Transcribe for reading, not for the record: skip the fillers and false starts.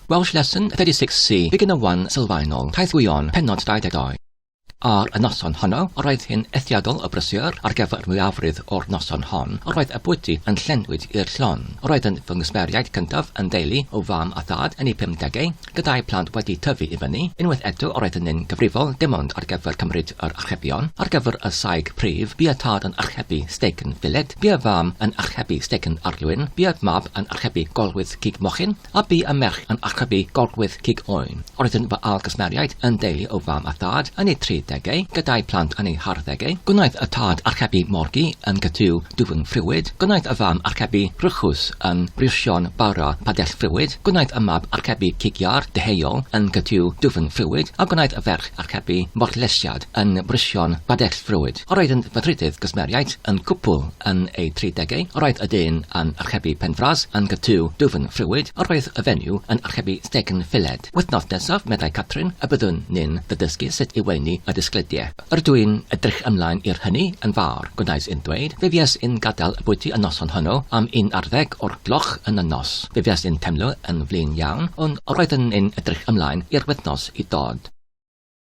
Welsh Lesson 36C, Beginner 1, Sylfaenol, Taith Gwion, Pennod 22. Ar y noson honno, yr oedd hi'n eithriadol o brysur ar gyfer y mwyafrif o'r noson hon, yr oedd y bwyty yn llenwyd i'r llon. Yr oedd yn fy nghwsmeriaid cyntaf yn deulu o fam a thad yn eu pumdegau, gyda'u plant wedi tyfu i fyny. Unwaith eto, yr oeddwn yn gyfrifol dim ond ar gyfer cymryd yr archebion. Ar gyfer y saig prif, bu y tad yn archebu steicyn fillet, bu y fam yn archebu steicyn arlwyn, bu y mab yn archebu golwydd cig mochyn, A bu y merch yn archebu gorwydd cig oen. Roedd yn fy ail gwsmeriaid yn deulu o fam a thad yn eu tridegau, gyda'u plant yn eu harddegau. Gwnaeth y tad archebu morgi yn gytyw dwfn ffriwyd. Gwnaeth y fam archebu rhychws yn briwsion bara padell ffriwyd. Gwnaeth y mab archebu cig iâr deheuol yn gytyw dwfn ffriwyd. A gwnaeth y ferch archebu morlesiad yn briwsion padell ffriwyd. Roedd yn fy nhrydydd gwsmeriaid yn cwpwl yn eu tridegau. Roedd y dyn yn archebu penfras yn gytyw dwfn ffriwyd, a roedd y fenyw yn archebu stecyn ffiled. Wythnos nesaf, meddai Catrin, y byddwn ni'n dy dysgu sut i weini y disgleidiau. Rydw i'n edrych ymlaen i'r hynny yn fawr, gwnaeth un ddweud. Fe fues i'n gadael y bwyty y noson honno am un ar ddeg o'r gloch yn y nos. Fe fues i'n teimlo yn flin iawn, ond roeddwn i'n edrych ymlaen i'r wythnos i ddod.